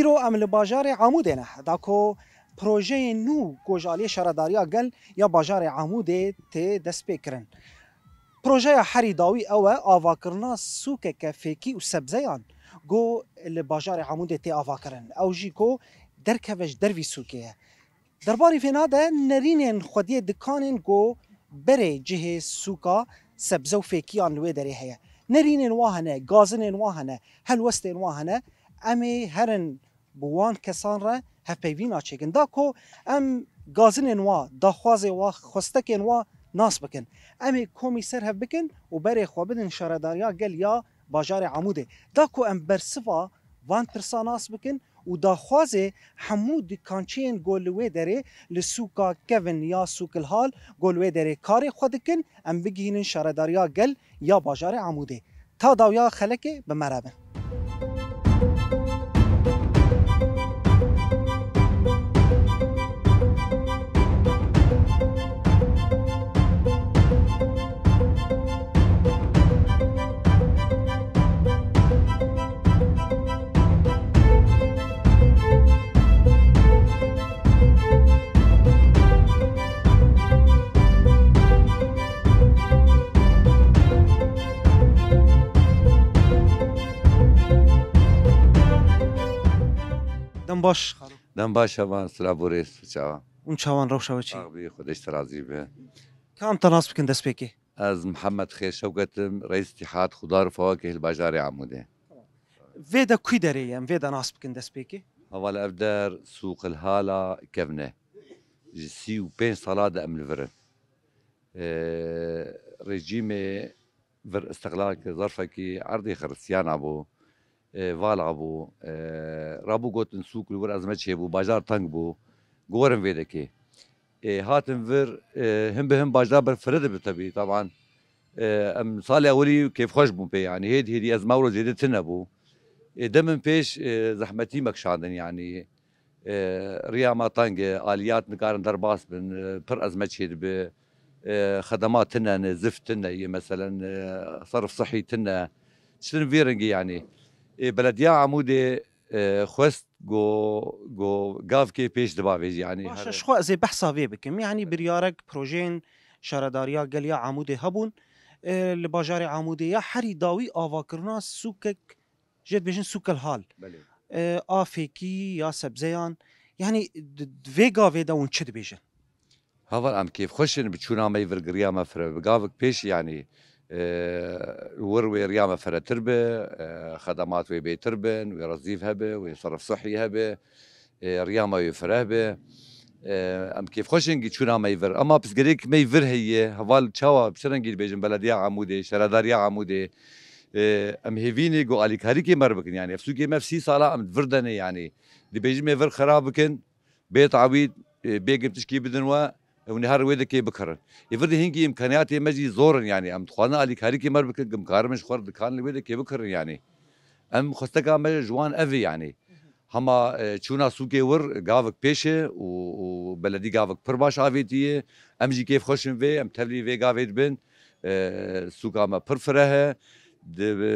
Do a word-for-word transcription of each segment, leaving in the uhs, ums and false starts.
Îro em li bajarê Amûdê ne, da ku projeyên nû ku ji aliyê Şaredariya Gel ya bajarê Amûdê tê destpêkirin. Projeya herî dawî ew e avakirina sûkeke fêkî û sebzeyan ku li bajarê Amûdê tê avakirin. Ew jî ku derkeve ji dervî sûkê ye. Derbarê vêna de nerînên xwediyê dikanên ku berê cihê sûka sebze û fêkiyan li wê derê heye. Nerînên wa hene, gazinên wa hene, helwestên wa hene. Em ê herin bi wan kesan re hevpeyvîna çêkin. Da ku em gazinên wa, daxwazê wa, xwestekên wa nas bikin. Em ê komî ser hev bikin û berê xwe bidin Şaredariya Gel ya bajarê Amûdê. Da ku em bersiva van pirsa nas bikin û daxwazê hemû dikançiyên ku li wê derê li sûka kevin ya sûkilhal ku li wê derê karê xwe dikin, em bigihînin Şaredariya Gel ya bajarê Amûdê. Ta dawiya xelekê bi me re bin. Dem baş, xalo. Dem baş, hevan, silav û rêz, çawa? Hûn çawan, rewşa we çi? Sax bî, Xwedê ji te razî be. Kam te nas bikin destpêkê? Ez Mihemed Xêr Şewket im, reîs Îtîhad Xudar û Fewakih li bajarê Amûdê. Vê de kû derê ye, em vê de nas bikin destpêkê? Heval, ev der sûqilhala kevn e. Ji sî û pênc sala de em li vir in. Ee, rejîmê vir îstiqlal kir, zerfekî erdê xiristiyana bû, e, vala bû, e, rabû gotin sûk li wir ezme çêbû, bajar teng bû, gorin vê dekê. E, hatin vir, e, hin bi hin bajar ber fire dibi tebî, taban. E, em salê ewilî kêfxweş bûn pê, yanî hêdî hêdî ezma wilo zêde tune bû. E, demin pêş, e, zehmetî me kişandin, yanî, e, riya me teng e, aliyat nikarin derbas bin, e, pir ezme çêdibe, e, xedema tune ne, zift tune ye, meselen, e, serf sihî tune, çitin vî rengî yanî. E, belediya Amûdê, e, xwest go, go gavkê pêş diba vê jî, yanî. Baş e, her ji xwe ez ê behsa vê bikim. Yanî biryarek projeyên Şaredariya Gel ya Amûdê hebûn, e, li bajarê Amûdê ya herî dawî avakirina sûkek jê dibêjin sûkel hal. Belê. E, a fêkî ya sebzeyan, yanî di, di vê gavê de hûn çi dibêjin? Heval, em kêfxweş in, bi çûna me yê vir giriya me fire, bi gavik pêş, yanî, e, wir wê riya me firetir bi, e, xedemat wê bêtir bin, wê rezîv hebe, wê serf sihî hebe. E, riya me wê fireh be. E, em kêfxweş in gî çûna me yê vir. Ema pirsgirêk me yê vir heye, heval çawa, bi çi rengî dibêjin, belediya Amûdê, şaredariya Amûdê, e, em hêvî ne ku alîkarîkê me re bikin. Yanî ev sûkê me ev sî sala em di vir de ne yanî. Dibêjin me vir xera bikin, bê tawî, e, bêgin tişkî bidin we, hûn ê her wê dekê bikirin. Ê vir de hingî îmkaniyatê me jî zor in, yanî em dixwazin alîkarîkê me re bikin, ku em karin ji xwe re dikan li wê dekê bikirin yanî. Em xwesteka me ji wan ev e yanî. Hema, e, çûna sûkê wir gavik pêş e û, û beledî gavik pir baş avêtiye. Em jî kêfxweş in vê, em tevlî vê gavê dibin. E, sûka me pir fireh e. Di, e,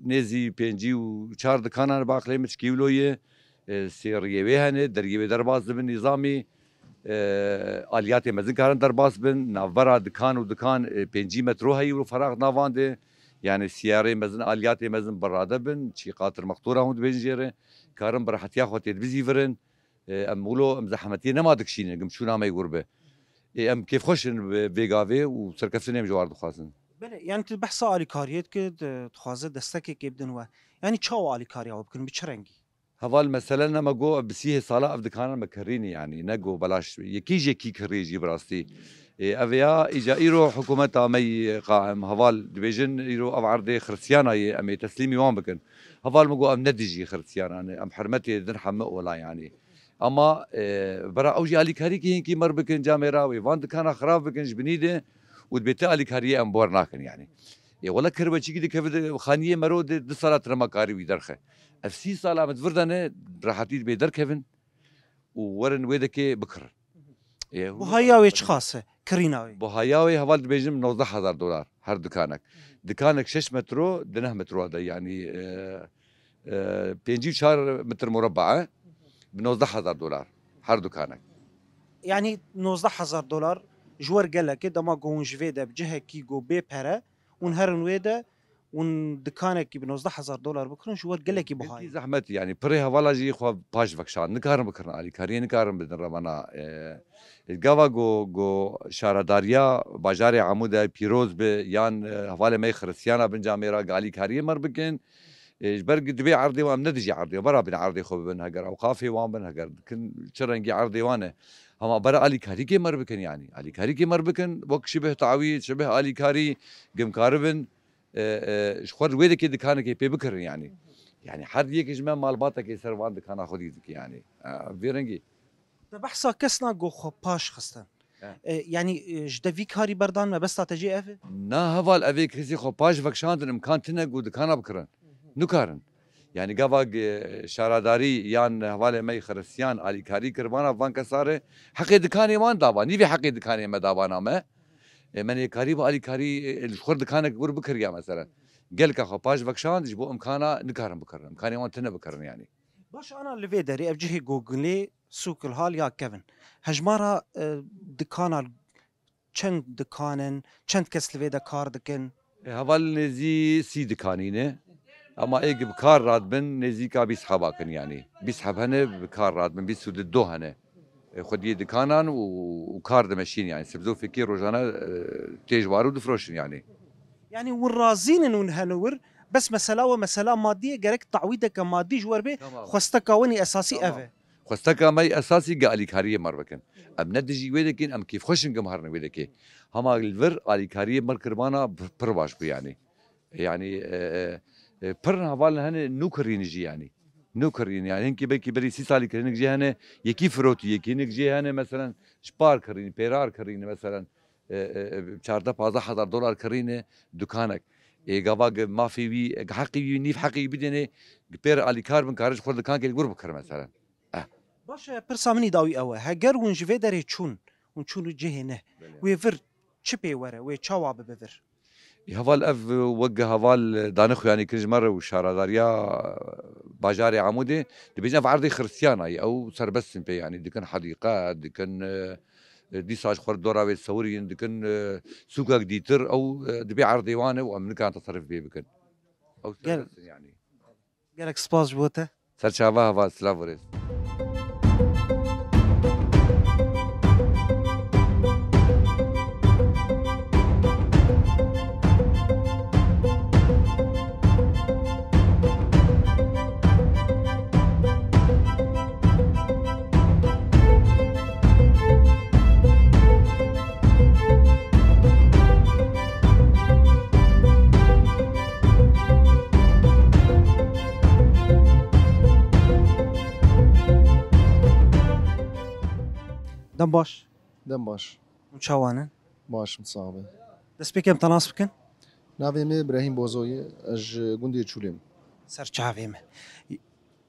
nêzî pêncî û çar dikanan bi aqilê min çikî wilo ye. E, sê riyê wê hene, deriyê wê derbas dibin nîzamî. E, aliyatê mezin karin derbas bin. Navbera dikan û dikan, e, pêncî metro heyî û ferax navan de. Yani siyarê mezin, aliyatê mezin birade bin. Çîqa tirmextora hûn dibêjin jê re. Karin bi rehetiya xwe têdibizîvirin. E, em wilo, em zehmetiyê nema dikişînin, gim çûna me yê wir be. E, em kêfxweş in bi vê gavê û serkeftinê em ji war dixwazin. Belê, yani tu behsa alîkariyê dikî, di-, dixwaze destekekê bidin we. Yanî çawa alîkariya we bikin, bi çi rengî? Heval mesele ne me got bi sîhê sala ev dikanan me kirî ne, yanî ne got belaş, yekî ji yekî kirî jî bi rastî. Ê, ev ya îca îro hikûmeta me yî qaim heval dibêjin îro ev erdê xiristiyana yê, em ê teslîmî wan bikin. Heval me got em ne dijî xiristiyana ne, em hurmetê din heme ola yanî. Ama, e, bera ew jî alîkarîkî hinkî mer bikin camêra wê van dikana xirab bikin ji binî de û dibê te alîkariyê em bor nakin yanî. Ê, wele kirve çîkî dikeve di xaniyê mero de du sala tine me karî wî derxe. Ev sî sala me di vir de ne, rehetî dibê derkevin û werin wê dekê bikirin. Ê, hûn- Buhaya wê çiqas e? Kirîna wê? Buhaya wê heval dibêjim nozdeh hezar dolar her dikanek. Dikanek şeş metro, di neh metro de yanî, e, e, pêncî û çar metr murabba e. Bi nozdeh hezar dolar her dikanek. Yanî nozdeh hezar dolar ji wer gelek e, dema ku hûn ji vê de bi cihekî ku bê pere, hûn herin wê de, hûn dikanekî bi nozdeh hezar dolar bikirin, ji wer gelekî buha Gelkî ye. Zehmet yanî, pirê hevala jî xwe paş vekşan, nikarin bikirin alîkariyê, nikarin bidin revana, e, gava go, go şaredariya bajarê Amûde pîroz bi yan, e, hevalê me yê xiristiyana bin camêra alîkariyê mer bikin. E, ji ber dibê erdê wan em ne dijî erdê, bera bin erdê xwe bibin, heger ewqafê wan bin, heger dikin çi rengî erdê wan e. Hema bera alîkarîkê mer bikin yanî. Alîkarîkê mer bikin, wek şibih tawî, şibih alîkarî, gimkaribin, e, e, ji xwe wê dekê dikanekê pê bikirin yanî. Yanî her yek ji me malbatekê ser van dikana xwedî dike yanî. E, vê rengî. Te behsa kes na go xwe paş xistin. He. E, yanî, e, ji te vî karî berdan mebesta te jê ev e? Na heval, evê kesî xwe paş vekşandin, imkan tine ku dikana bikirin. Nikarin. Yanî gava ge-, şaradarî yan hevalê me yê xiristiyan alîkarî kiribana van kesare, heqê dikanê wan dava, nîvê heqê dikanê me davana me. E, me nêkarî bi alîkarî, e, li xwe dikanek wir bikiriya meselen. Gelka xwe paş vekşand ji bo imkana nikarin bikirin. Imkanê wan tine bikirin yanî. Baş ana li vê derê ev cihê Googleê sûkil hal ya kevin. Hejmara, e, dikana çend dikan in, çend kes li vê de kar dikin? E, heval nêzî sî dikanî ne. Ama ê bi kar radibin nêzîka bîst heba kin yanî. Bîst heb hene bi kar radibin, bîst û du hene. E, xwediyê dikanan û, û kar dimeşîn yanî. Sebze û fekê rojane, e, tê ji war û difroşin yanî. Yanî hûn razî nin hûn hene wir, bes mesela we mesela madî ye, gerek tawîdeke madî ji wer bê, Tamam. Xwesteka we nî esasî ev Tamam. e. Xwesteka me yê esasî ge alîkariyê me bikin. Em ne dijî wê dikin, em kêfxweş in ge me herin wê dikê. Hema li vir alîkariyê me kiribana pir baş bû yanî. Yanî, e, e, e, pir heval hene nû kirîn jî yanî. Nû kirîn yanî. Hinkî belkî berî sî salî kir, hinek jî hene yekî firotî yekî, hinek jî hene meselen ji par kirîn, pêrar kirîn meselen, e, e, e, çardeh pazdeh hezar dolar kirîne dukanek. Ê gava ge mafê wî, ge heqê wî, nîv heqê wî bidêne, pêr alîkar bin, kare ji xwe dikankê li wir bikir meselen. Baş e, pirsa min î dawî ew e. Heger hûn ji vê derê çûn, hûn çûn û cihê ne. Wê vir çi pê were, wê çawa bibe vir? Ê heval ev wek heval danixuyanî kirin ji me re û şaredariya bajarê Amûdê, dibêjin ev erdê xiristiyana ye, ew serbest in pê yanî, dikin hedîqe, dikin, e, e, dîsa ji xwe dora wê sewirîn, dikin, e, sûkek dîtir, ew, e, dibê erdê wan e û em nikan teserif pê bikin. Ew Gel- serbest in yanî. Gelek spas ji bo te. Ser çava heval, silav û rêz. Dem baş. Dem baş. Hûn çawa ne? Baş im, sax be. Destpêkê em te nas bikin. Navê me Brahîm Bozo ye, ez ji gundê Çûlê me. Ser çavê me.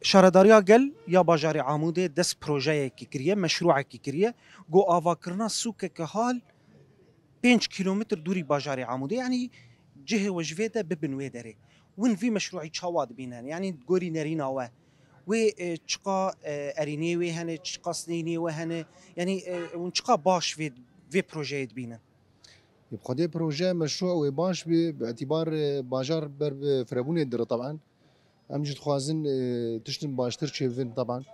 Şaredariya Gel ya bajarê Amûdê dest projeyekî kiriye, meşrûekî kiriye. Go avakirina sûkeke hal pênc kîlometr dûrî bajarê Amûdê, yanî cihê we ji vê de bibin wê derê. Win vî meşrûî çawa dibînin? Yanî gorî nerîna we. Wê, e, çiqa, e, erînê wê hene, çiqa sinênê we hene? Yanî, e, hûn çiqa baş vê, vê projeyê dibînin? Bi xwedê proje meşrû wê baş bî, bi îtîbar, e, bajar ber bi firebûnê dire teben. Em jî dixwazin, e, tiştin baştir çêbibin teben.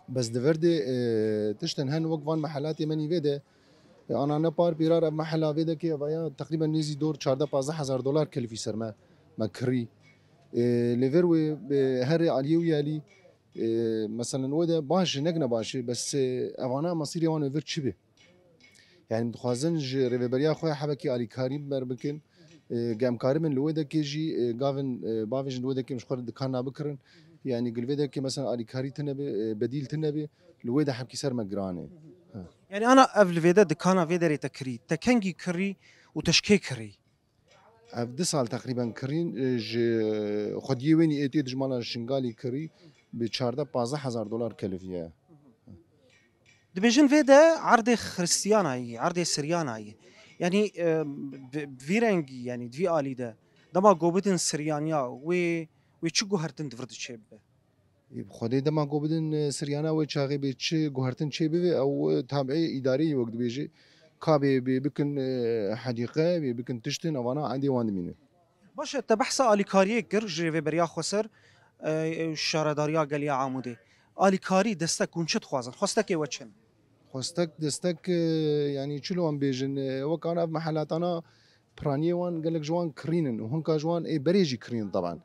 Bes di vir de, e, tiştin hen wek van mehelatê me nîvê de, e, ana ne par pîrar ev mehela vê de ke ev ya teqrîben nêzî dor çardeh pazdeh hezar dolar kelifî ser me, me kirî. E, li vir wê, e, herê aliyê wî alî, e, meselen wê de baş e, nekine baş e, bes, e, evana mesîrê wan li vir çi be? Yani dixwazin ji rêveberiya xwe hebekî alîkarî ber bikin. E, ge em karibin li wê dekê jî, e, gavin, e, bavêjin li wê dekê em ji xwe re dikan nabikirin. Yani gil vê dekê mesela alîkarî tine be, e, bedîl tine be, li wê de hebkî ser me giran e. Ha. Yani ana ev li vê de dikana vê derê te kirî. Te kengî kirî û te ji kê kirî? Ev du sal teqrîben kirîn, e, ji xwediyê wênî êtê dijmana Şingalî kirî bi çardeh pazdeh hezar dolar kelifiye. Dibêjin vê de erdê Xristiyanayî, erdê Siryanayî. Yanî, e, bi, bi vî rengî, yanî di vî alî de dema go bidin Siryaniya, wê, wê çi guhertin di vir de çêbibe? Ê, bi Xwedê dema ku bidin, e, Siryana wê çaxê bê çi guhertin çê bibe, ew, e, tabiê îdareyê wek dibêje. Ka bê, bê bikin, e, hedîqe, bê bikin tiştin, evana endê wan dimîne. Baş e, te behsa alîkariyê kir ji rêveberiya xweser, e, e, şaredariya gel ya Amûdê. Alîkarî, destek hûn çi dixwazin? Xwestekê we çi ne? Xwestek, destek, e, yanî çilo em bêjin, e, wek ana ev mehelatana piraniyê wan gelek ji wan kirîn in û hinka ji wan ê berê jî kirîn in, teban.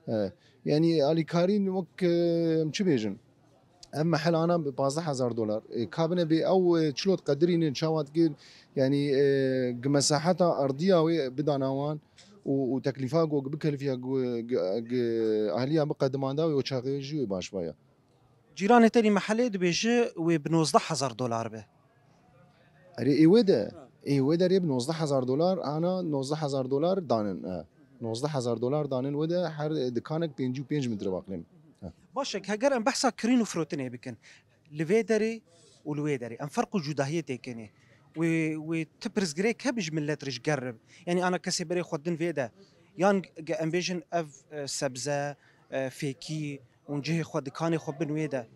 E, yanî alîkarîn wek, e, em çi bêjin? Ev mehel ana bi pazdeh hezar dolar. E, kabine bê ew, e, çilo diqedirînin, çawa dikin, yanî, e, gi mesaheta ardiya wê bidana wan û, û teklîfa ku bikelifiya ku, gi, gi ahliya biqedimanda wê û çaxê jî wê baş baya. Cîranê te lî mehelê dibêje wê bi nozdeh hezar dolar be. Erê, ê wê de, Ha. ê wê de rê bi nozdeh hezar dolar, ana nozdeh hezar dolar danin, e. Nozdeh hezar dolar danin wê de her dikanek pêncî û pênc metre baqlêm. E. Baş e, heger em behsa kirîn û firotinê bikin, li vê derê û li wê derê, em ferq û cudahiyê têkenê. Wê, wê ti pirsgirêk hebe ji millet re ji ger re. Yanî ana kesê berê xwe din vê de. Yan ge-, em bêjin ev, e, sebze, e, fêkî, hûn cihê xwe, dikanê xwe bin wê de.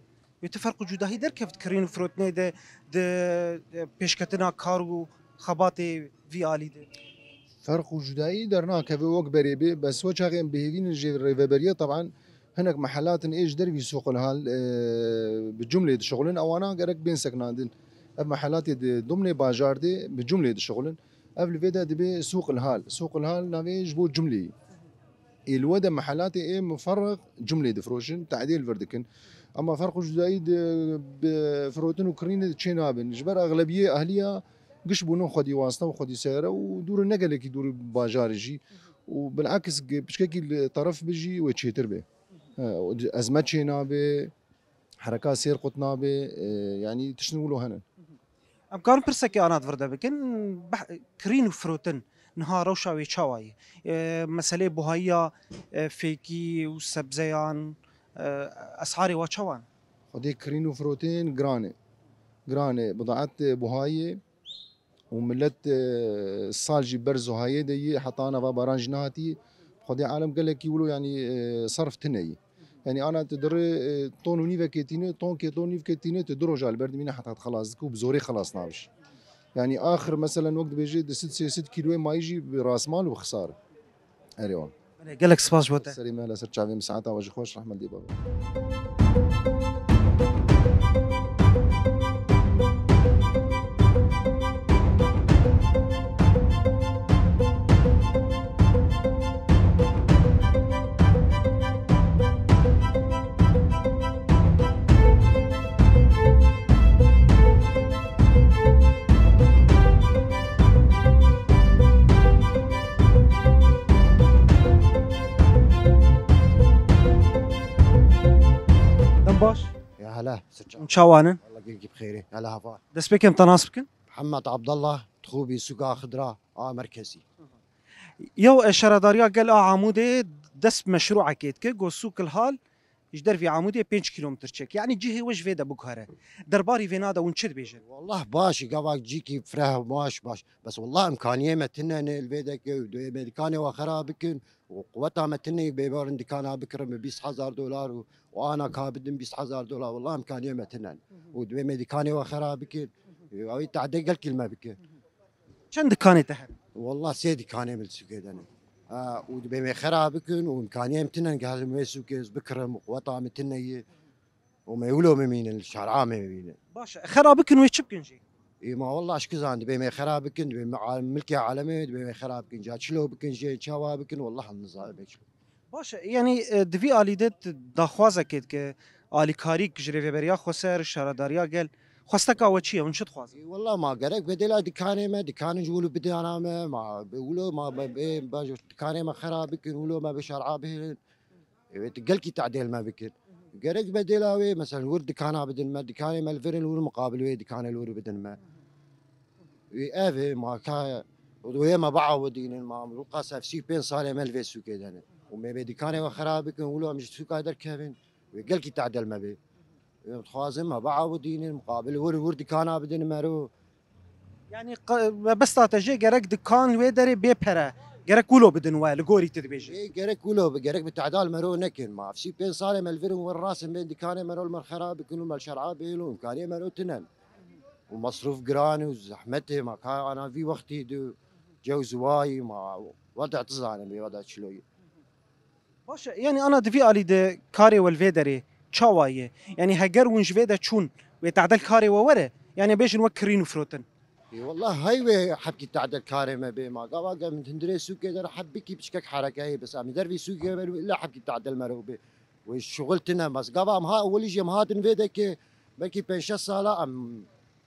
Wê tu ferq û cudahî derkevt kirîn û firotinê de, di, e, pêşketina kar û xebatê vî alî de? Ferq û cudayî dernakeve wek berê bê, bes wê çaxê em bihêvînin jê rêveberiye, teban hinek mehelat in ê ji dervî Sûqil Hal, e, bi cumlê dişixulin, ewana gerek bên seknandin. Ev mehelatê di dumnê bajar de bi cumlê dişixulin. Ev li vê de dibe Sûqil Hal. Sûqil Hal navê ji bo cumleyî. Ê li we de mehelatê ê muferriq cumlê difroşin, tadê li vir dikin. Ama ferq û cudayî di, bi firotin û kirînê çê nabin. Ji ber exlebiyê ehliya giş bûnin xwedî wasta û xwedî seyare û dûr ne gelekî dûr bajarê jî. Û bilakis gi-, piçkekî li teref bi jî wê çêtir be. He, û di-, ezme çê nabe, hereka sêr qut nabe, e, yanî tiştin wilo hene. Em karin pirsekê ana di vir de bikin, beh-, kirîn û firotin niha rewşa wê çawa ye? E, meselê buhayiya, e, fêkî û sebzeyan, e, esarê wa çawa ne? Xwedê kirîn û firotin giran e. Giran e, bidaet, e, buhayê û millet, e, sal jî ber zuhayê de yî, heta ana va baran jî nehatî. Xwedê alem gelekî wilo, yanî, e, serf tine yî. Yanî ana tu dirê, e, ton û nîvekê tîne, tonkê ton nîvekê tîne, tu du roja li ber dimîne heta xelas dike û bi zorê xelas nabî jî. Yanî axir meselen wek dibêje du sed sê sed kîloyê mayî jî bi rasmal û bi xisar. Erê wan. Belê, gelek spas ji bo te. Serê me hele ser çavê min, saeta we jî xweş, rehmet lê bavê. Dem baş. Ya hele, sirça. Hûn çawa ne? Allah gelkî bi xêrê. Hele hava. Destpêkê em te nas bikin? Mihemed Abdallah, dixûbî sûka Xidra a merkezî. Yew, e, şaredariya gel a Amûdê dest bi meşrûekê dike, go sûkil hal ji dervî Amûdê pênc kîlometr çek. Yanî cihê we ji vê de biguhere. Derbarî vêna de hûn çi dibêjin? Wallah baş, gava cîkî fireh baş baş. Bes wallah imkaniyê me tine ne li vê de ke, dê me dikanê we xera bikin û quweta me tine bê barin dikana bikirin bi bîst hezar dolar û, û ana ka bidin bîst hezar dolar. Wallah imkaniyê me tine ne. Û dê me dikanê we xera bikin. Ew tadê gel kîl me bikin. Çend dikanê te hene? Wallah sê dikanê min li sûkê de ne. Ha, û dibê me xera bikin û imkaniyê min tine ne, gel me sûkê ez bikirim, quweta min tine ye. Û me wilo bimînin, li şara me bimînin. Baş e, xera bikin wê çi bikin jî? Ê ma wallah ez çi zanim, dibê me xera bikin, dibê me al-, milkê alemê, dibê me xera bikin, ca çilo bikin jê, çawa bikin, wallah ez nizanim çi. Baş e, yanî, e, di vî alî de tu daxwazekê dike, alîkarîk ji Rêveberiya Xweser, Şaredariya Gel, xwesteka we çi ye? Hûn çi dixwazin? Wela ma gerek bedêla dikanê me, dikanê ji wilo bidana me, ma wilo ma be, be, be, dikanê me xera bikin, wilo me bi şer'a bihêlin. Wê tu gelkî tadêl me bikin. Gerek bedêla wê, mesela wir dikana bidin me, dikanê me li vir in, wir muqabil wê dikanê li wir bidin me. Wê ev ê, ma ka wê me biawidînin, ma wilo qas ev sî pênc salê me li vê sûkê de ne. Û me bê dikanê we xera bikin, wilo em ji sûka derkevin. Wê gelkî tadêl me bê. Em dixwazin me biawidînin, muqabil wir, wir dikana bidin mero. Yanî qe-, mebesta te jê gerek dikan wê derê bê pere. Gerek wilo bidin we, li gorî tu dibêjî. Ê, gerek wilo bi, gerek bi tadal mero nekin. Ma ev sî pênc salê me li vir in, wir rasin bên dikanê mero li mer xera bikin û me li şer'a bêlo, imkaniyê mero tinen. Û masrûf giran û zehmet e, ma ka ana vî wextî du cew ziwayî, ma wada tu zanim ê, wada çiloyî. Baş e, yanî ana di vî alî de karê we li vê derê çawa ye? Yanî heger hûn ji vê de çûn, wê tadel karê we were? Yanî bêjin wek kirîn û firotin. Ê, wela hey wê hebkî tadel karê me bê ma. Gava gem hundirê sûkê der heb bikî piçkek hereke heye, bes em dervî sûkê me illa hebkî tadel me re bê. Wê şuxul tine mas. Gava em ha ewilî jî em hatin vê de ke belkî pênc şeş sala em,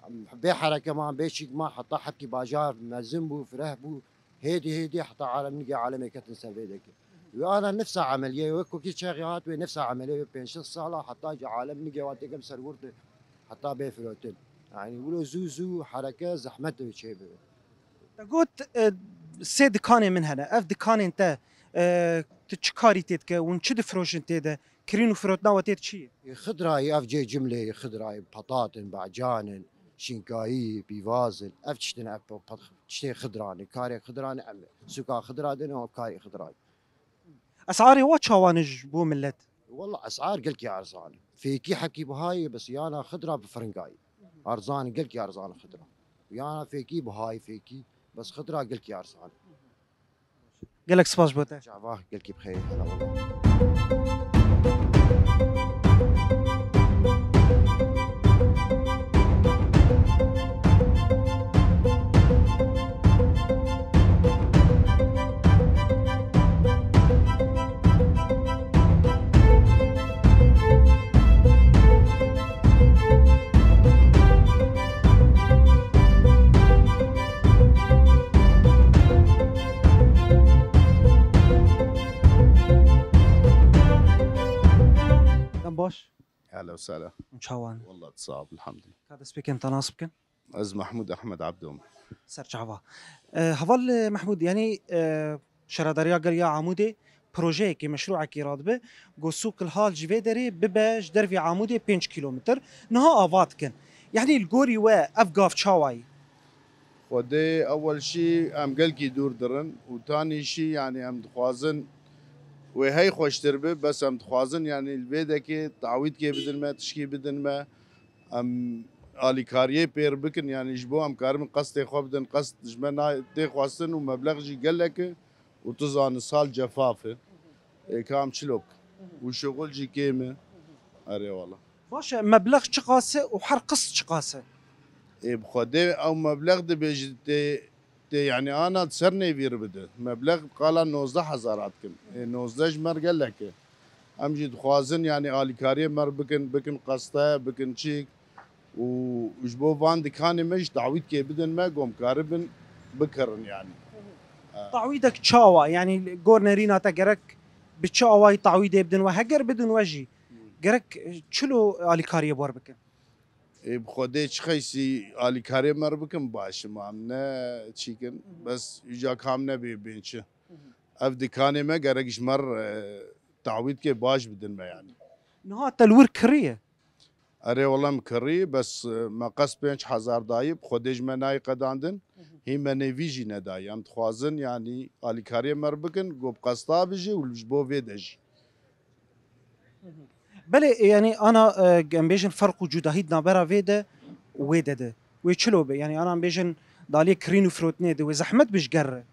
em bê hereke ma, bê çîk ma, heta hebkî bajar mezin bû, fireh bû. Hêdî hêdî heta alem nigê alemê ketin ser vê dekê. Wê ana nefsa emeliyê, wê kokî çaxê hat, wê nefsa emeliyê, wê pênc sed sala heta ji alem nigê wan têke bi ser wir de, heta bê firotin. Yanî wilo zû zû hereke zehmet wê çê bibe. Te got, e, sê dikanê min hene. Ev dikanên te, e, tu çi karî tê dike? Hûn çi difroşin tê de? Kirîn û firotna we tê de çi ye? Ê, xidrayî, ev cê cimlê, xidrayî, patatin, bacan in, şînkayî, pîvaz in. Ev tiştin, ev pa-, pa-, tiştê xidran in. Karê xidran in, em sûka xidra din, ev karê xidran in. Esarê wa çawan e ji bo millet? Wela esar gelkî erzan in. Fêkî hekî bihayê, bes yana xidra bi firingayî. Erzan in, gelkî erzan in xidra. Yana fêkî bihayê fêkî, bes xidra gelkî erzan in. Gelek spas bo te. Çava, gelkî bixêr, hela wela. Dem baş. Ehla û sehla. Çawan? Wallah, sağ ol, elhamdülillah. Ka dest pê kin, te nas bikin? Ez Mahmud Ahmed Abdo me. Ser çava. E, heval, e, Mahmud, yanî, e, Şaredariya Gel ya Amûdê projeyekê, meşrûekê radibe, ku sûq Kilhal ji vê derê bibe ji dervê Amûdê pênc kîlometr. Niha ava dikin. Yanî li gorî we ev gav çawa ye? Xwedê ewel şî em gelkî dûr dirin û tanî şî, yanî em dixwazin wê hey xweştir bi, bes em dixwazin, yanî li vê dekê tawîdkê bidin me, tişkî bidin me. Em alîkariyê pêr bikin, yanî ji bo em karibin qestê xwe bidin, qest ji me na-, tê xwestin û meblex jî gelek e û tu zanin sal cefaf e. Ê, ka em çilo bikin? Û şuxul jî kêm e. Erê wala. Baş e, meblex çiqas e û her qist çiqas e? Ê, bi Xwedê ew meblex dibêjit tê Tê, yanî ana di ser nêvî re bide. Meblex qala nozdeh hezar hat kim. Ê, nozdeh ji me re gelek e. Em jî dixwazin, yanî alîkariyê me re bikin, bikin qeste, bikin çîk. Û ji bo van dikanê me jî tawîdkê bidin me, ku em karibin bikirin yanî. Tawîdek çawa? Yanî gor nerîna te gerek bi çi awayî tawîdê bidin we? Heger bidin we jî, gerek çilo alîkariyê bi we re bikin? Ê, bi Xwedê çi qeysî alîkarê me re bikin baş e, ma em ne çîkin. Bes îca kam nebê bên çi. Ev dikanê me gerek ji me re, e, tawîdkê baş bidin me yanî. Niha te li wir kiriye? Erê wela em kirî, bes, e, me qest pênc hezar dayî, bi Xwedê ji me nayê qedandin. Hî me nêvî jî nedayî. Em dixwazin yanî alîkarê me re bikin, ku bi qesta bijî û ji bo vê de jî. Belê, e, yanî ana, e, em bêjin ferq û cudahî di navbera vê de û wê de de. Wê çilo be? Yanî ana em bêjin di aliyê kirîn û firotinê de wê zehmet be ji ger re?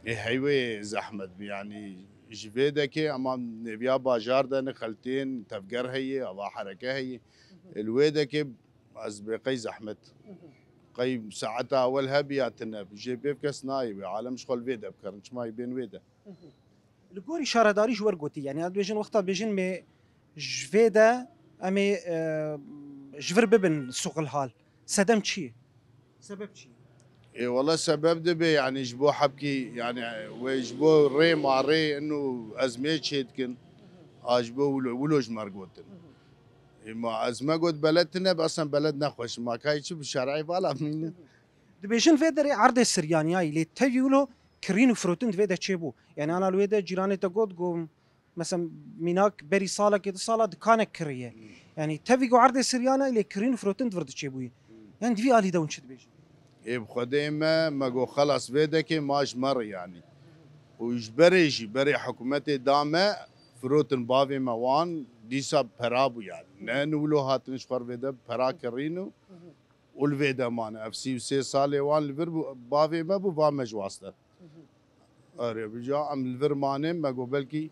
Ê, hey wê zehmet be, yanî ji vê dekê ema nêviya bajar de ne xeltên tevger heye, ava hereke heye. Ê, li wê dekê ez bê qey zehmet. Qey saeta ewel hebiya tine bi. Jê pê kes nayê wê. Alem ji xwe li vê de bikerin. Çima yê bên wê de? Li gorî şaredarî ji we re gotî, yanî em dibêjin wexta dibêjin me ji vê de em ê, e, ji vir bibin sûqilhal. Sedem çi ye? Sebeb çi ye? Ê, wele sebeb dibe, yanî ji bo hebkî, yanî wê ji bo rê ma rê inu ez mê çê dikin. A ji bo wilo, wilo ji me re gotin. Ê, ma ez me got beled tine, be eslên beled nexweş. Ma kayî çi bi şer'ê vala mîne. Dibêjin vê derê erdê siryaniyayî, lê tevî wilo kirîn û firotin di vê de çêbû. Yanî ana li wê de cîranê te got, got, mesela mînak berî salekê, du sala dikanek kiriye. Yanî tevî got erdê siryaniyayî, lê kirîn û firotin di vir de çêbûyî. Yanî di vî alî de hûn çi dibêjin? Ê bi Xwedê me, me got xelas vê dekê ma ji me re yanî. Û ji berê jî, berê hikûmetê da me, firotin bavê me wan, dîsa pera bû yanî. Ne inu wilo hatin ji xwe re vê de pera kirîn û û li vê de mane. Ev sî û sê salê wan li vir bû, bavê me bû, va me ji waste. Erê, bi ca em li vir mane, me got belkî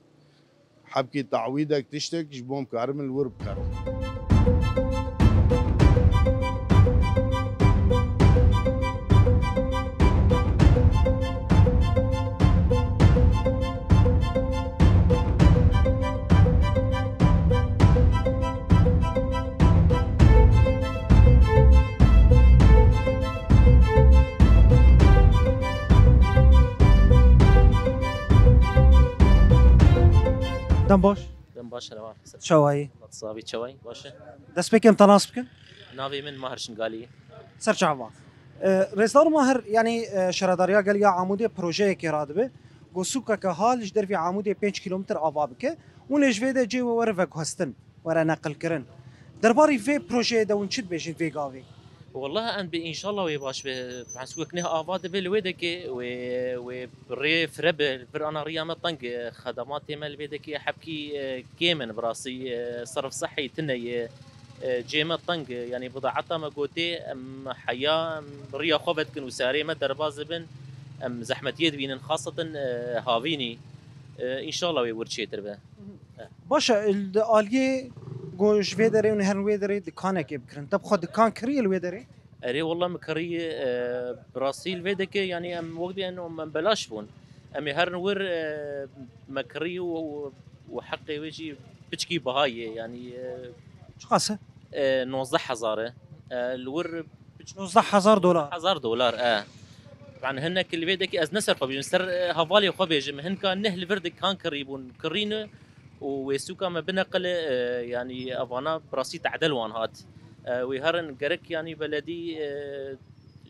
hebkî tawîdek tiştek ji bo em karim li wir bikarim. Dem baş. Dem baş, helal. Çawayî. Sabî çawayî, baş e. Dest pê kem te nas bikin? Navê min Mahir Şingalî. Ser çava. E, Rêzdar Mahir, yanî, e, Şaredariya Gel ya Amûdê projeyekê radibe, ku sûkeke hal ji dervî Amûdê pênc kîlometre ava bike û lê ji vê de cê we were veguhestin, were neqilkirin. Derbarî vê projeyê de hûn çi dibêjin vê gavê? Wallah em bi înşallah wê baş be. Behs wek neh ava dibe li wê dekê wê, wê rê fire be, vir ana riya me teng, e, xedematê me li vê dekê hebkî, e, kêm in, bi rastî, e, serf sehî tune ye, e, cê me teng, e, yanî bidaeta me gotê, em heya, em riya xwe vedikin û serê me derbas dibin, em zehmetiyê dibînin, xaseten, e, havînî. E, înşallah wê wir çêtir be. Baş e, di aliyê ku ji vê derê û herin wê derê dikanekê bikirin. Te bi xwe dikan kiriye li wê derê? Erê, wallah min kiriye, e, bi rastî li vê dekê, yanî em wek dibêjin em belaş bûn. Em ê herin wir, e, me kirî û, û, û heqê wê jî piçkî biha ye, yanî, e, çiqas e? E, nozdeh hezar e. E, li wir piç- Nozdeh hezar dolar. Hezar dolar, e. Yani hinek li vê dekê ez ne ser xwe bêjim, ser, e, hevalê xwe bêjim. Hinka neh li vir dikan kirî bûn, kirîne û wê sûka me bineqile, e, yanî evana bi rastî tedel wan hat. E, wê herin gerek yanî beledî, e,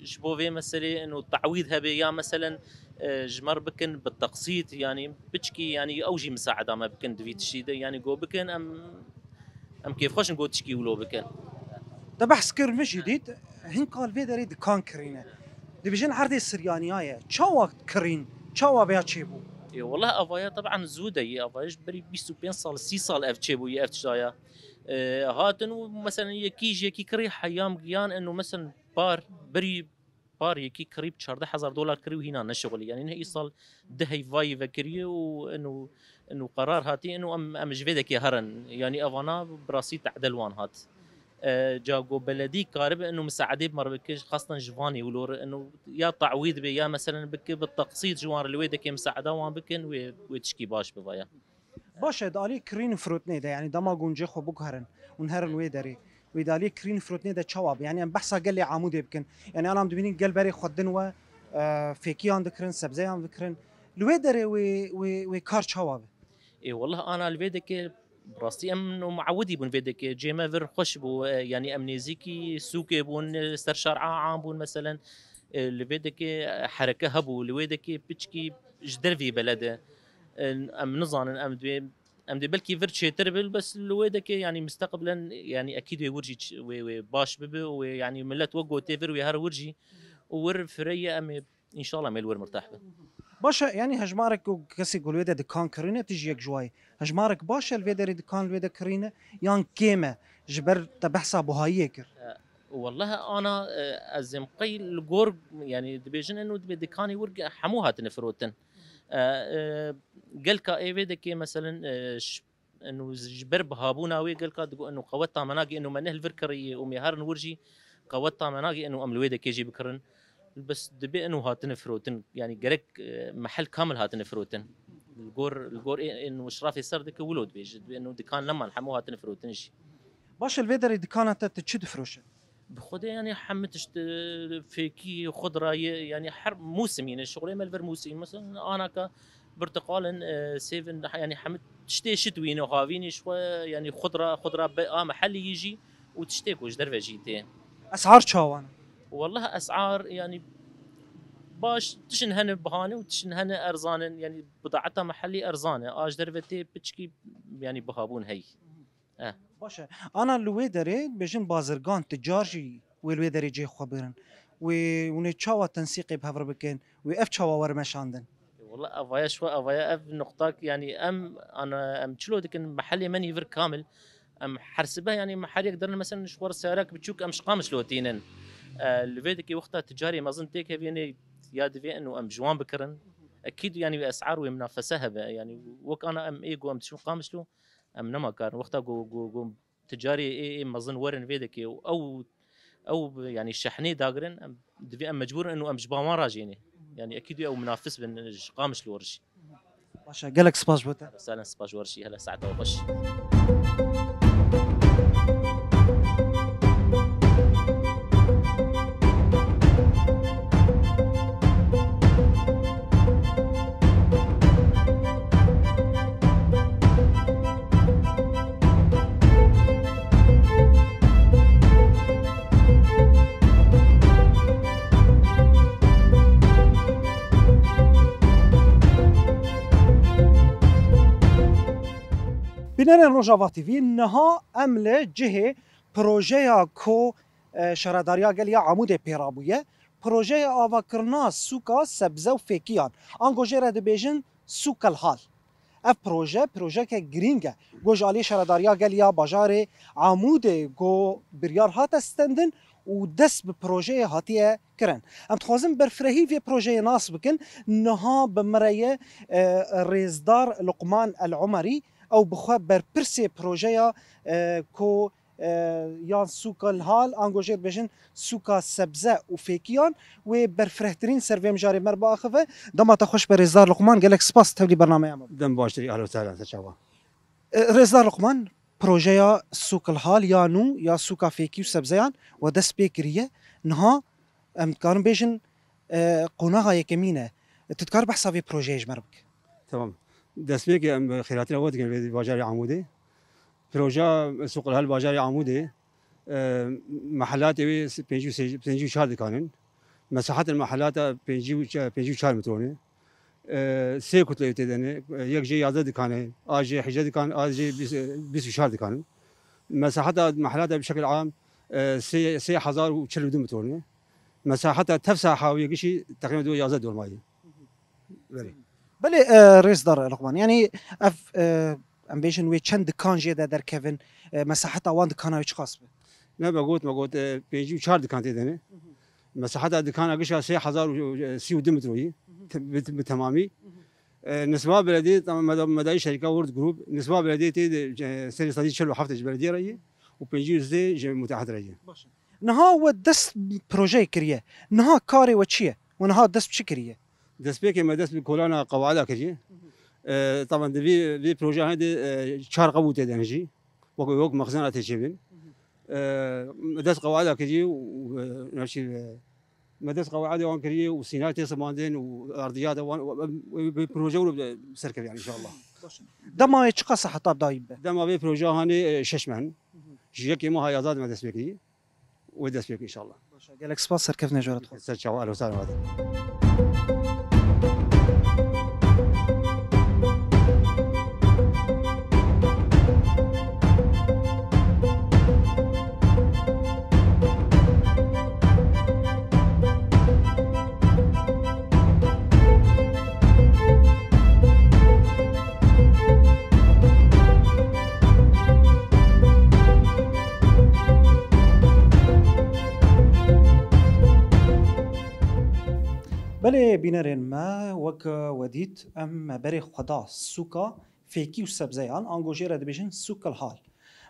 ji bo vê meselê ino tawîd hebe ya meselen, e, ji me re bikin bi teqsît, yanî piçkî, yanî ew jî misaeda me bikin di vî tiştî de, yanî go bikin em, em kêfxweş in go tişkî wilo bikin. Te behs kir, min jî dît, hinka li vê derê dikan kirîne. Dibêjin erdê siryaniya ye. Çawa kirîn? Çawa veya çêbû? Ê, wallah, avaya teban zû de ye. Avaya ji berî bîst û pênc sal, sî sal ev çêbûye, ev tişta ye. Ê, hatin û meselen yekî ji yekî kirî heyam giyan ino meselen par, berî par yekî kirî bi çardeh hezar dolar kirî û hîna neşixulî. Yanî ne îsal di heyvayî vekiriye û ino, ino qerar hatî ino em, em ji vê dekê herin. Yanî evana bi rastî tedel wan hat. E, ca go beledî karibe ino misaedê bi me re bike, xastan ji vanê wilo re ino ya tawîd be ya meselen bike bi teqsît ji wan re li wê dekê misaeda wan bikin wê, wê tişkî baş bivaya. Baş e, di alî kirîn û firotinê de, yanî dema gunce xwe biguherin û herin wê derê, wê di alî kirîn û firotinê de çawa be? Yanî em behsa gelê Amûdê bikin. Yanî anam dibînin gel berê xwe din we, e, fêkiyan dikirin, sebzeyan dikirin. Li wê derê wê, wê, wê kar çawa be? Ê, wallah ana li vê dekê rastî em muewidî bûn vê dekê. Cê me vir xweş bû, e, yanî em nêzîkî sûkê bûn, e, ser şar'a am bûn meselen. E, li vê dekê, e, hereke hebû, li wê dekê piçkî ji dervî beled e. E, em nizanin, em dibê, em dê belkî vir çêtir bil, bes li wê dekê, yanî misteqbilen, yanî ekîd wê wir jî ç-, wê, wê baş bibe û wê, yanî millet wek gotê vir wê her wir jî û wir fireye em ê înşallah mêl wir mirtah bin. Baş e, yanî hejmarek ku kesê ku li wê de dikan kirîne, tu jî yek ji wayê. Hejmarek baş e li vê derê dikan li wê de kirîne, yan kêm e, ji ber te behsa buhayiyê kir? E, Wallahi ana, e, ez êm qey li gor, yanî dibêjin eno dibê dikanê wir ge-, hemû hatine firotin. E, e, gelka ê vê dekê meselen, e, ş-, eno ji ber bihabûna wê gelka digo eno qeweta me nagê eno me neh li vir kirî û me herin wir jî qeweta me nagê eno em li wê dekê jî bikirin. Bes dibê eno hatine firotin, yanî gerek, e, mehel kamil hatine firotin. Li gor, li gor ên, ên û şirafê ser dike wilo dibêje. Dibê ên û dikan neman, hemû hatine firotin jî. Baş e, li vê derê dikana te tu çi difroşe? Bi xwedê, yanî, hemû tişt, e, fêkî, xudra ye, yanî, her mûsim yîne, şixulê me li vir mûsim. Mesela, anaka birtiqal in, e, sêv in, yanî, hemû tiştê şitwî ne, havînî ji xwe, yanî, xudra, xudra be, a mehellî yî jî û tiştê ku ji derve jî tê. Esar çawa ne? Wallah, esar, yanî, baş, tişin hene bihane û tişin hene erzan in, yanî, bidaeta mehellî erzan e, a ji derve tê piçkî, yanî, bihabûn hey. Eh. Baş e. Ana li wê derê bêjin bazirgan, ticar jî wê li wê derê cihê xwe bigirin. Wê hûn ê çawa tensîqê bi hev re bikin? Wê ev çawa were meşandin? Wala evaya ji xwe, evaya ev nuqtak, yanî em, ana, em çilo dikin, mehelê me nî vir kamil. Em her sibe, yanî mehelek derin, mesela ji xwe re seyarek biçûk em ji Qamişlo tînin. E, li vê dikê wexta ticarê mezin têkevînê ya divê ên û em ji wan bikirin. Ekîd, yanî wê esar wê minafese hebe. Yanî wek ana em ê ku em diçin Qamişlo, em nema karin. Wexta ku, ku, ku ticarê ê, ê mezin werin vê dikê û ew, ew, yanî şehnê dagirin, em divê em mecbûr in û em ji ba wan rajênê. Yanî ekîd ew minafis bin ji Qamişlo re jî. Baş e, gelek spas ji bo te. Salen, spas ji we re jî, hele saeta we xweş. Bînerên Rojava T V, niha em li cihê projeya ku, e, Şaredariya Gel ya Amûdê pê rabûye, projeya avakirina sûka sebze û fêkiyan, ango jê re dibêjin Sûk El Hal. Ev proje, projeke girîng e. Ku ji aliyê Şaredariya Gel ya bajarê Amûdê ku biryar hate stendin û dest bi projeyê hatiye kirin. Em dixwazin berfirehî vê projeyê nas bikin. Niha bi me re ye, e, Rêzdar Luqman El Umerî, ew bi xwe berpirsê projeya, e, ku, e, yan sûka lihal, ango jê dibêjin sûka sebze û fêkiyan, wê berfirehtirîn ser vê mijarê me re biaxive. Dema te xweş be Rêzdar Luqman, gelek spas tevlî bernameya me bû. Dem baş, ehlen we sehlen, ser çawa. E, Rêzdar Luqman, projeya Sûk El Hal ya nû ya sûka fêkî û sebzeyan we dest pê kiriye. Niha em dikarin bêjin, e, qonaxa yekemîn e. Tu dikar behsa vê projeyê ji me re bike? Tamam. Destpêkê em xêrhatina we dikin vê bajarê Amûdê. Projeya Sûk El Hal bajarê Amûdê, e, mehelatê wê pêncî û sê, pêncî û çar dikan in. Mesahetên mehelata pêncî û çar, pêncî û çar metro ne. E, sê kutle tê de ne. E, yek jê yazdeh dikan e, a jê hejdeh dikan, a jê bîst, bîst û çar dikan in. Mesaheta mehelata bi şekil am, e, sê, sê hezar û çil û du metro ne. Mesaheta tev saha wê gişî teqrîben dû yazdeh dormayî. Belê. Belê, e, Rêzdar Luqman. Yanî ev, e, em bêjin wê çend dikan jê de derkevin, e, mesaheta wan dikana wê çiqas be? Ne, me got, me got, e, pêncî û çar dikan tê de ne. Mesaheta dikana gişa sê hezar û sî û du metroyî, te-, bi, bi temamî. E, nisba belediyê, tamam, meda-, medayî şerîka World Group, nisba belediyê tê de, e, serê sedî çil û heft ji belediyê re ye û pêncî û sê ji muteahit re ye. Baş e. Niha we dest projeyê kiriye. Niha karê we çi ye? We niha dest bi çi kiriye? Destpêkê me dest bi kolana qewaida kiriye. E, taban di vî, vî projeya hene de, e, çar qebû tê de ne jî. Wek, wek mexzena tê çêbin. E, me dest qewaida kiriye û, e, navçî, e, me dest qewaida wan kiriye û sînar tê simandin û erdiyata wan, û, e, e, proje wilo ser keve yani inşallah. Dema wê çiqas heta dayî be? Dema vê projeya hene, e, şeş meh. Ji yekê meha yazdeh de me dest pê kiriye. Wê dest pê bike inşallah. Baş e, gelek spas, serkeftinê ji we re dixwazim. Ser çawa, ehlen we sehlen. Belê bînerên me, wek we dît, em me berê xwe da sûka fêkî û sebzeyan, ango jê re dibêjin Sûk El Hal.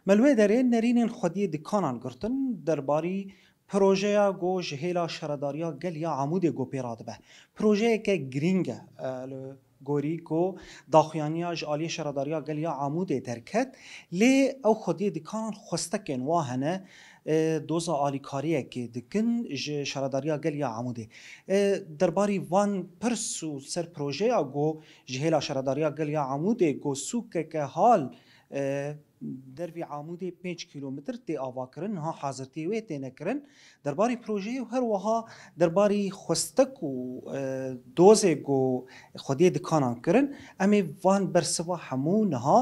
Me li wê derê nerînên xwediyê dikanan girtin derbarî projeya ku ji hêla Şaredariya Gel ya Amûdê ku pê radibe. Projeyeke girîng e, e, li gorî ku daxuyaniya ji aliyê Şaredariya Gel ya Amûdê derket, lê ew xwediyê dikanan xwestekên wa hene, e, doza alîkariyekê dikin ji Şaredariya Gel ya Amûdê. E, derbarî van pirs û ser projeya ku ji hêla Şaredariya Gel ya Amûdê ku sûkeke hal, e, dervî Amûdê pênc kîlometr tê avakirin, niha hazirtiyê wê têne kirin. Derbarî projeyê û her wiha derbarî xwestek û, e, dozê ku xwediyê dikanan kirin, em ê van bersiva hemû niha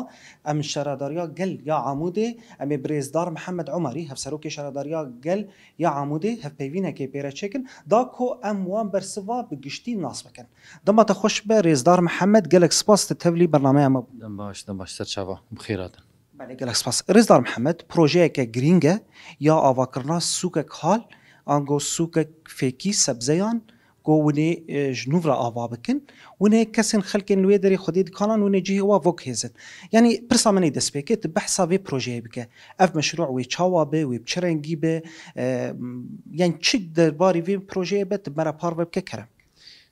em Şaredariya Gel ya Amûdê, em ê bi rêzdar Mihemed Omerî, hevserokê Şaredariya Gel ya Amûdê, hevpeyvînekê pê re çêkin, da ku em wan bersiva bi giştî nas bikin. Dema te xweş be, rêzdar Mihemed, gelek spas te tevlî bernameya me bû. Dem baş, dem baş, ser çava, bi xêr hatin. Belê, gelek spas. Rêzdar Mihemed, projeyeke girîng e ya avakirina sûkek hal, ango sûkek fêkî sebzeyan, ku winê, e, ji nû re ava bikin. Winê kesên xelkên li wê derê xwediyê dikanan winê cihê wa vok hêzin. Yanî pirsa min ê destpêkê, tu behsa vê projeyê bike. Ev meşrû wê çawa be, wê bi çi rengî be, e, m-, yanî çi derbarî vê projeyê be, tu me re parve bike kerem.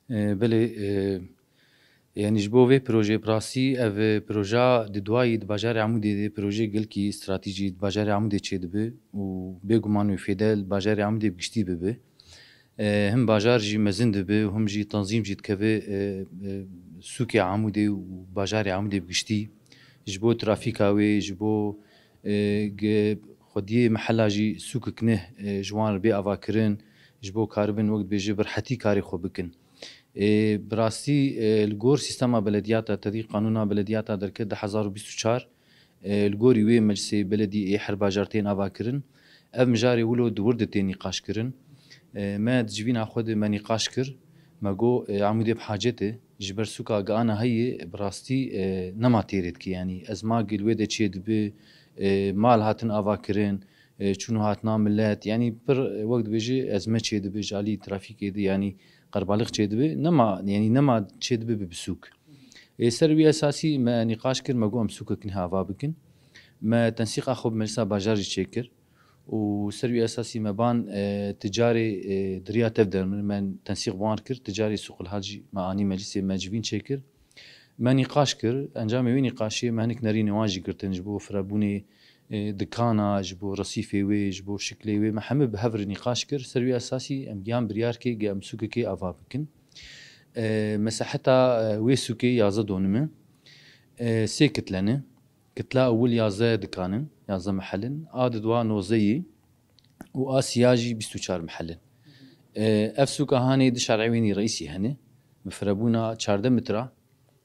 E, belê, e, Yanî ji bo vê projeyê bi rastî ev, e, proja di duayî di bajarê Amûdê de projeyê gelkî stratejî di bajarê Amûdê çêdibe û bêguman wê fêde li bajarê Amûdê bi giştî bibe. E, him bajar jî mezin dibe û him jî tanzîm jî dikeve, e, e, sûkê Amûdê û bajarê Amûdê bi giştî. Ji bo trafîka wê, ji bo, e, ge-, xwediyê mehela jî sûkek neh, e, ji wan re bê avakirin, ji bo karibin wek dibêje bi rehetî karê xwe bikin. Ê, bi rastî, e, li gor sîstema belediyata, tevî qanûna belediyata derket du hezar û bîst û çar, e, li gorî wê meclisê beledî ê her bajar tên avakirin. Ev mijarê wilo di wir de tê nîqaşkirin. E, me di civîna xwe de me nîqaş kir. Me got, e, Amûdê bi hacet e. Ji ber sûka Giana heye, bi rastî, e, nema têrê dike. Yanî ezmagê li wê de çêdibe, e, mal hatin avakirin, e, çûn û hatina milet, yanî pir, e, wek dibêjî ezme çêdibe ji alî trafîkê de, yanî qerbaliq çêdibe, nema, yanî nema çêdibe bi, bi sûk. Ê, ser wî esasî me nîqaş kir, me got em sûkek niha ava bikin. Me tensîqa xwe bi Meclisa Bajar jî çêkir û ser wî esasî me ban, e, ticarê, e, di riya tev dermirin, me tensîq bi wan kir, ticarê Sûqilhal jî me anî meclisê me civîn çêkir. Me nîqaş kir, encamê wî nîqaşê me hinek nerînê wan jî girtin ji bo firebûnê, e, dikana, ji bo resîfê wê, ji bo şiklê wê, me hemû bi hev re nîqaş kir. Ser wî esasî em gihan biryar kê ge em sûkekê ava bikin. E, mesaheta, e, wê sûkê yazdeh donim e. E, sê kitle ne. Kitla ewil yazdeh dikan in, yazdeh mehel in. A di dua nozdeh yî û a siya jî bîst û çar mehel in. E, ev sûka hanê di şerê wînî reîsî hene. Bi firebûna çardeh metra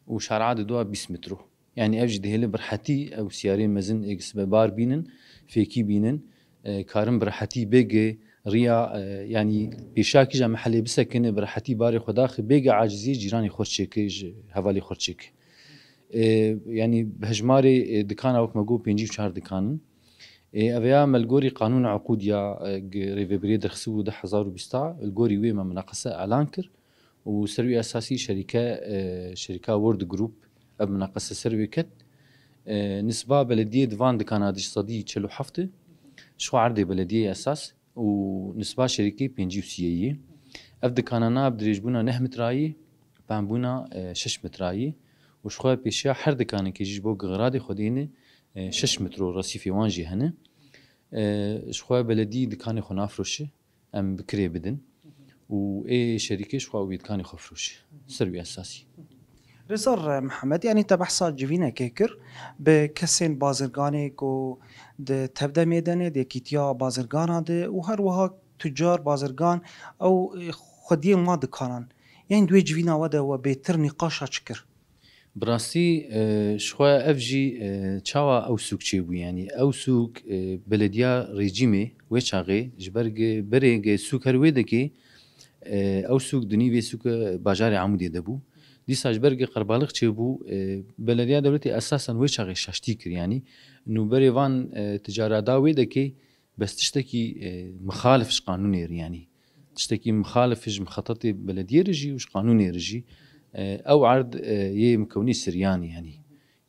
û şara di dua bîst metro. Yanî ev jî dihêle bi rehetî ew siyarê mezin ê sibe bar bînin, fêkî bînin, e, karin bi rehetî bêge riya, e, yanî pêşa kîja mehelê bisekine, bi rehetî barê xwe daxi bêge aciziyê cîranê xwe çêke, ji hevalê xwe çêke. E, yanî bi hejmarê, e, dikana wek me got pêncî û çar dikan in. E, ev ya me li gorî qanûna uqûd ya, e, g-, rêvebiriyê derxistibû du hezar û bîst, li gorî wê me minaqese elan kir. û ser wî esasî şerîke, e, şerîka World Group ev minaqese ser wê ket. E, nisba belediyê di van dikana di sedî çel û heft e. Ji xwe erdê belediyê esas û nisba şerîkê pêncî û sê yî. Ev dikana na bi dirêjbûna neh metrayî, pembûna, e, şeş metrayî û ji xwe pêşiya her dikanekê jî ji bo giradê xwe dêne, e, şeş metro resîfê wan jî hene. E, ji xwe beledî dikanê xwe nafroşe. Em bi kirê bidin û ê şerîkê ji xwe wî dikanê xwe firoşe. Ser wî esasî. Rêzdar Mihemed, yanî te behsa civînekê kir bi kesên bazirganê ku di tevdemê de ne, di yekîtiya bazirgana de û her wiha tucar bazirgan ew, e, xwediyên wan dikanan. Yanî di wê civîna we de we bêtir nîqaşa çi kir? Bi rastî, e, ji xwe ev jî, e, çawa ew sûk çêbû, yanî ew sûk, e, belediya rejîmê wê çaxê ji ber ge-, berê ge sûk her wê dekê, e, ew sûk di nîvê sûke bajarê Amûdê de bû. Dîsa ji ber ge qerbaliq çêbû, e, belediya dewletê esasen wê çaxê şaştî kir, yanî nûberê van, e, ticara da wê dekê, Bes tiştekî, e, mixalif ji qanûnê re, yanî tiştekî mixalif ji mixetetê belediyê re jî û ji qanûnê re jî, e, ew erd, e, yê mikewnî siryan e, yanî,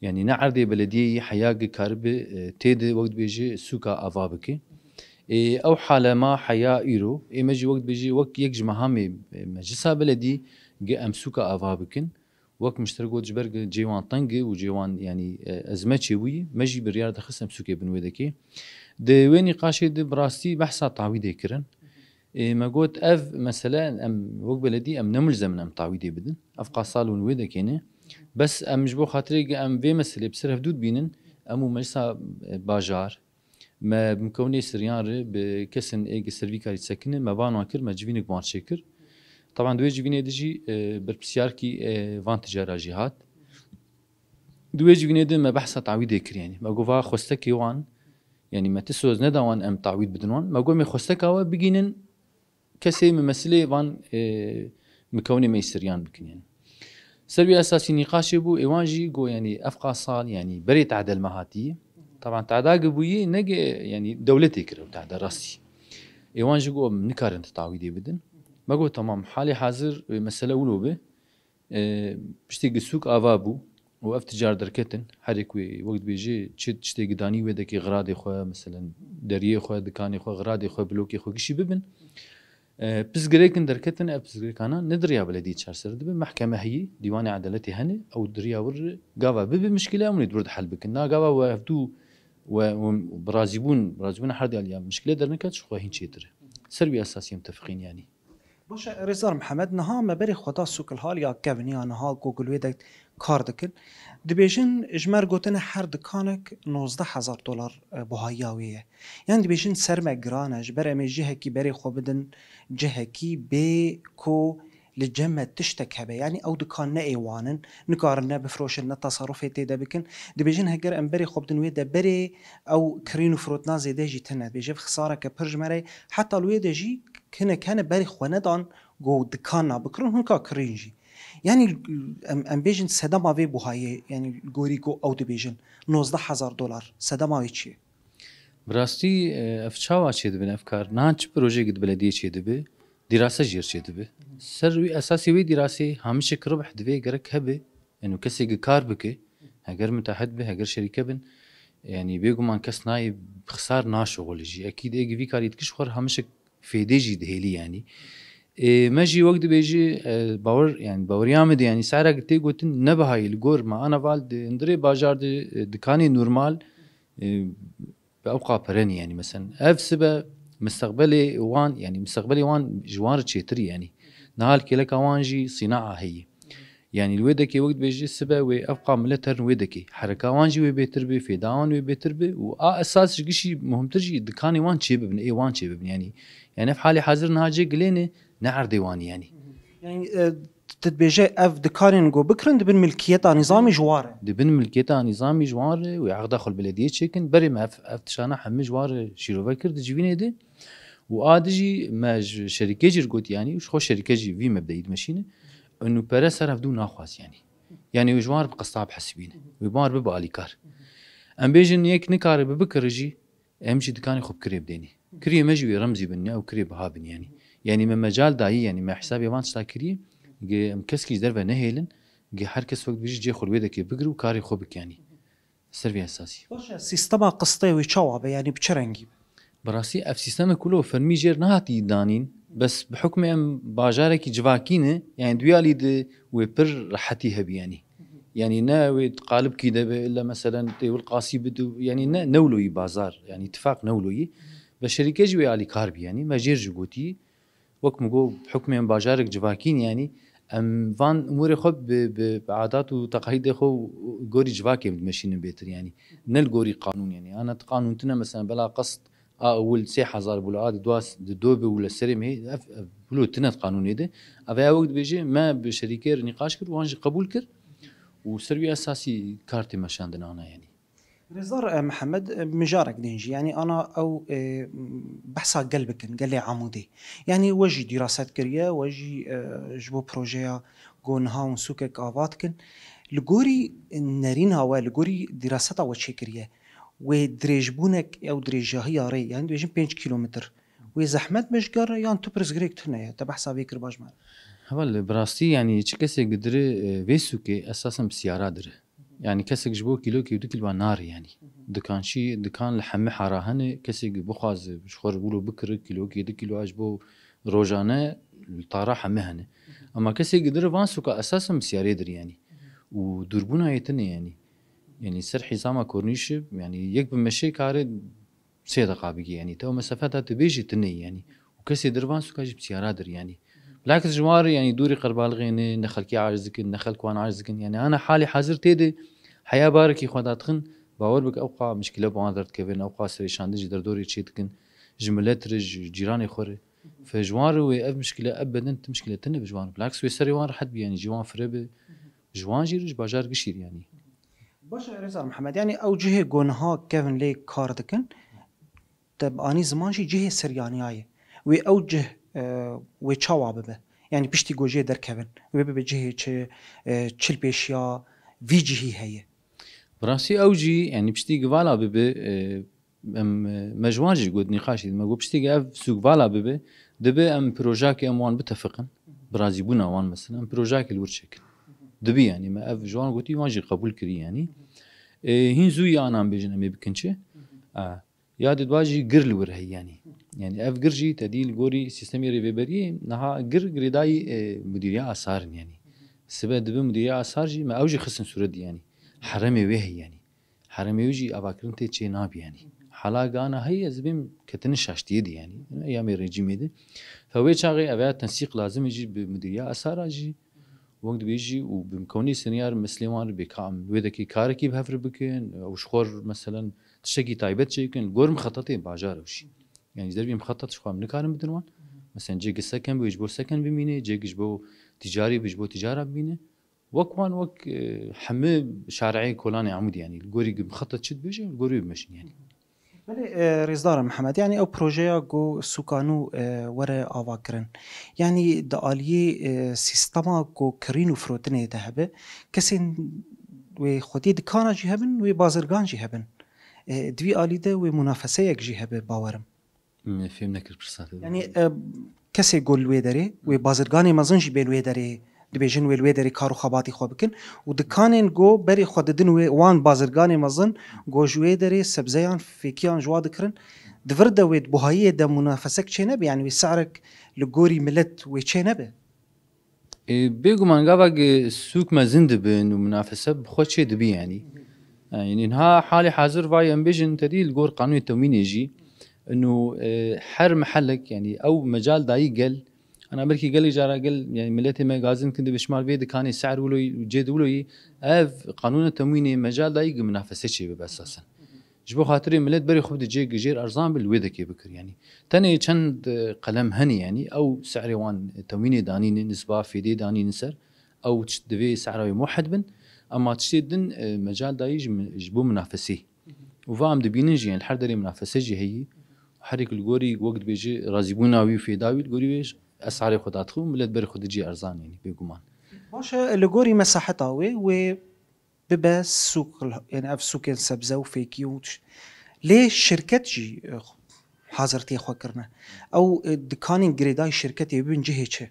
yanî ne erdê belediyê yî heya ge karibe, e, tê de wek dibêje sûka ava bike. E, ew hale ma heya îro, ê me jî wek dibêje wek yek ji mehamê, e, meclisa beledî ge em sûka ava bikin. Wek min ji te re got, ji ber ku cê wan teng e û cê wan, yanî, e, ezme çêbûyî, me jî biryar dixist em sûkê bin wê dekê. Di wê nîqaşê de bi rastî behsa tawîdê kirin. Ê, me got, ev mesele em wek beledî em ne mulzem in em tawîdê bidin. Ev qasal hûn wê dekê ne. Bes em ji bo xatirê ku em vê meselê bi ser hevdû dibînin, em û Meclisa, e, Bajar, me bi mikewnê siriyan re bi kesên ê ku ser vî karî disekine, me van wan kir, me civînek bi wan çêkir. Taban di wê civînê de jî, e, berpirsiyarkî, e, van tijara jî hat. Di wê civînê de me behsa tawîdê kir, yanî. Me got, va xwestekê wan, yanî me ti soz neda wan em tawîd bidin wan. Me got, em ê xwesteka we bigînin kesê mimesîlê van, e, mikewnê me yî siriyan bikin, yanî. Ser wî esasî nîqaşê bû, ê wan jî got, yanî, ev qasal, yanî, berê tadel me hatî. Taban tada ku bûyî, ne ge, yanî, dewletê kir ew tada rastî. Ê wan jî got, em nikarin tu tawîdê bidin. Me got, tamam, halê hazir, e, mesele wilo be. E, piştî ku sûk ava bû û ev ticar derketin, herê ku wê wek dibêje çi tiştê gidanî wê dekê xiradê xwe, meselen deriyê xwe, dikanê xwe, xiradê xwe, blokê xwe gişî bibin. E, pirsgirêkin derketin, ev pirsgirêkana ne di riya belediyê çarser dibe, mehkeme heyî, dîwanê edaletê hene, ew di riya wir gava bibe mişkile, em ê di wir de hel bikin. Na gava we hevdû we, we bi razîbûn, bi razîbûna her diya mişkile derneket, ji xwe hîn çêtir e. Ser wî esasî em tefiqîn, yanî. Baş e, Rêzdar Mihemed, niha me berê xwe da Sûkilhal ya kevin ya niha ku li wê de kar dikin. Dibêjin, ji me re gotine her dikanek nozdeh hezar dolar, e, buhayiya wê ye. Yanî dibêjin ser me giran e, ji ber em ê cihekî berê xwe bidin cihekî bê ku li cem me tiştek hebe. Yanî ew dikan ne ê wan in, nikarin ne bifroşin, ne teserufê tê de bikin. Dibêjin heger em berê xwe bidin wê de berê ew kirîn û firotina zêde jî tune. Dibêje ev xisareke pir ji me re ye. Heta li wê de jî hinek hene berê xwe nedan ku dikan na bikirin, hinka kirîn jî. Yanî em, em bêjin sedema vê buhayê, yanî gorî ku ew dibêjin, nozdeh hezar dolar, sedema wê çi ye? Bi rastî, e, ev çawa çêdibin ev kar? Niha çi projeyek di belediyê çêdibe? Dîrase jêr çêdibe. Ser wî esasê wê dîrasê hamişek ribh divê gerek hebe. Yanî kesê ku kar bike, heger mitehed be, heger şerîke bin, yanî bêguman kes nayê xisar naşixulê jî. Ekîd ê ku vî karî dikir ji xwe re hamişek fêdê jî dihêlî, yanî. Ê, me jî wek dibêjî, e, bawer, yanî baweriya me de, yanî sehra ku tê gotin ne bihayî li gor me ana val di hundirê bajar de, e, dikanê normal, e, bi ewqa pere nî, yanî, meselen, ev sibe misteqbelê wan, yanî, misteqbelê wan ji wan re çêtir, yanî. Niha li kêleka wan jî sînaa heye. Yanî, li wê dekê wek dibêjî sibe wê ev qa milet herin wê dekê. Hereka wan jî wê bêtir be, fêda wan wê bêtir be û a esas ji gişî muhimtir jî dikanê wan çêbibin, ê wan çêbibin, yanî. Yanî, ev halê hazir niha cê gilê ne, ne erdê wan, yanî. Yanî, e, tu dibêje ev dikanên ku bikirin dibin milkiyeta nîzamî ji wan re. Dibin milkiyeta nîzamî ji wan re û aqda xwe li belediyê çêkin. Berê me ev, ev tiştana hemî ji wan re şîrove kir di civînê de. Û a di jî me ji şerîkê jî gotî, yanî, û ji xwe şerîke jî vî mebdeyî dimeşîne. Û pere ser hevdû naxwaz, yanî. Yanî, wê ji wan re bi qesta bihesibîne. Wê bi wan re bibe alîkar. Em bêjin yek nikare bi bikire jî, em jî dikanê xwe bi kirê bidênî. Kirê me jî wê remzî bin, ya û kirê biha bin, yanî. Yanî me mecal dayî, yanî me hesabê van tişta kiriye, ge em keskî ji derve nehêlin, ge her kes wek dibêjî cê xwe li wê dekê bigir û karê xwe bike, yanî. Ser vê esasî. Baş e, sîstema qistê wê çawa be, yanî bi çi rengî be? Bi rastî ev sîstemê ku lo fermî jêr nehatî danîn, bes bi hukmê em bajarekî civakî ne, yanî duyalî de wê pir rehetî hebî, yanî. Yanî ne wê qalibkî de be, illa meselen tê wil qasî bid û, yanî ne, ne wilo yî bazar, yanî tifaq ne wilo yî. Be şerîke jî wê alîkar bî, yanî me jêr jî gotî, wek min got, hukmê em bajarek civakî ne, yanî em van umûrê xwe bi, bi, bi adat û teqahîdê xwe û gorî civakê em dimeşînin bêtir, yanî ne li gorî qanûn, yanî ana ti qanûn tune, meselen bela qist a ewil sê hezar bû, li a di dua, di do bi û li serê me hê, ev, ev wilo tune di qanûnê de. Ev ya wek dibêje, me bi şerîkê re nîqaş kir, wan jî qebûl kir û ser wî esasî kar tê meşandin ana, yanî. Rêzdar, e, Mihemed, e, mijarek din jî, yanî ana ew, e, behsa gel bikin, gelê Amûdê. Yanî we jî dîraset kiriye, we jî, e, ji bo projeya ku niha hûn sûkek ava dikin. Li gorî nerîna we, li gorî dîraseta we çêkiriye, wê dirêjbûnek ew dirêjahiya rê, yanî dibêjin pênc kîlometr, wê zehmet be ji gel re yan tu pirsgirêk tune ye, te behsa vê kir baş me. Heval, bi rastî, yanî çi kesê gidire, e, vê sûkê esasen bi siyara dire. Yanî kesek ji bo kîlokê û du kîloa nare, yanî. Dikançî, dikan li hemî hara hene, kesek bixwaze ji xwe re wilo bikire, kîlokê du kîloa ji bo rojane li tara hemî hene. Ema kesek gidire van sûka esasen bi siyarê dir, yanî. û dûrbûna yê tune, yanî. Yanî ser hîzama kornîşê, yanî yek bi meşê kare sê deqa bigî, yanî te ew mesafe ta tu bêjî tune, yanî. Û kesê dir van sûka jî bi siyara dir, yanî. Bilakis ji wan re, yanî dûrî qerbalixê ne, ne xelkê aciz dikin, ne xelk wan aciz dikin. Yanî ana halê hazir tê de heya barekî xwe dadixin, bawer bike ew qa mişkîle bi wan derdikevin, ew qa serêşandin ji derdorê çê dikin, ji milet re, ji cîranê xwe re. Fe ji wan re wê ev mişkîle, ev beden ti mişkîle tune bi ji wan re. Bilakis wê serê wan rehet bi, yanî ji wan fire bi. Ji wan jî re, ji bajar gişî re, yanî. Baş e, Rêzdar Mihemed, yanî ew cihê ku niha kevin lê kar dikin, te bi anî ziman jî cihê Siryaniyayê. Wê ew cih, e, wê çawa bibe? Yanî piştî ku jê derkevin, wê bibe cihê çi, e, çi li pêşiya vî cihî heye? Bi rastî ew jî, yanî piştî ku vala bibe, e, em, e, me ji wan jî got nîqaşî, me got piştî ku ev sûk vala bibe, dibe em projeyekê em wan bitefiqin, bi razîbûna wan mesela, em projeyekê li wir çêkin. Dibî, yanî me ev ji wan gotî, wan jî qebûl kirî, yanî. E, hîn zû ya anan bêjin em ê bikin çi? A, ya di dua jî gir li wir heye, yanî. Yanî ev gir jî te dî li gorî sîstemê rêveberiyê niha gir girêdayî, e, mudîriya asar in, yanî. Sibe dibe mudîriya asar jî me ew jî xistin sûret dî, yanî. Heremê wê heye, yanî. Heremê wî jî avakirin tê çê nabî, yanî. Hala gana heye, ez bêm ketinin şaştiyê de, yanî. Eyamê rejîmê de. Fe wê çaxê ev ya tensîq lazim e jî bi mudîriya asara jî, wek dibêjî û bi mikewnî seniya re meselê wan re bê ka em wê dekê karekî bi hev re bikin, ew ji xwe re, meselen, tiştekî taybet çêkin, li gor mixetetê bajar ew jî. Yanî ji dervî mixetet ji xwe em nikarin bidin wan. Meselen, cêk seken bû, ji bo seken bimîne, cêk ji bo tîcarî bû, ji bo tîcara bimîne. Wek wan, wek, e, hemî şareê Kolanê Amûdê, yanî li gorî mixetet çi dibêje, li gorî wê bimeşin, yanî. Belê, e, Rêzdar Mihemed, yanî ew projeya ku sûka nû, e, were avakirin. Yanî di aliyê, e, sîstema ku kirîn û firotinê de hebe, kesên wê xwediyê dikana jî hebin, wê bazirgan jî hebin. E, di vî alî de wê munafeseyek jî hebe, bawerim. Min fêm nekir pirsa te. Yanî, e, kesê ku li wê derê, wê bazirganê mezin jî bên wê derê, dibêjin wê li wê derê kar û xebatî xwe bikin û dikanên ku berê xwe didin wê wan bazirganê mezin ku ji wê derê sebzeyan fêkiyan ji wa dikirin, di vir de wê di buhayiyê de munafesek çê nebe, yanî wê se'rek li gorî milet wê çê nebe. Ê, bêguman gava ku sûk mezin dibin û munafese bi xwe çê dibî, yanî. E, yanî niha halê hazir vay em bêjin te dî li gor qanûnê temwînê jî ino, e, her mehelek, yanî ew mecal dayî gel, ana belkî gelek cara gel, yanî miletê me gazin kin dibê şima vê dikanê se'r wilo yî û cê di wilo yî, ev qanûna temwînê mecal dayî ku munafese çê bibe esasen. Ji bo xatirê milet berê xwe bide cêk jêr erzan be, li wê dekê bikir, yanî. Tenê çend, e, qelem hene, yanî, ew se'rê wan temwînê danîne, nisba fêdê danîne ser, ew tişt divê se'ra wê muhed bin, ema tiştê din, e, mecal dayî ji mi-, ji bo munafesê. Û va em dibînin jî, yanî, li her derê munafese jî heyî. Û herêk li gorî, wek dibêje, razîbûna wî û fêda wî, li gorî wê esarê xwe dadixin û milet berê xwe dicî erzan, yanî, bêguman. Baş e, li gorî mesaheta wê, wê bibe sûk, yanî ev sûkên sebze û fêkî û tişt. Lê şirket jî, e, hazirtiyê xwe kirine. Ew, e, dikanên girêdayî şirketê bibin cihê çi?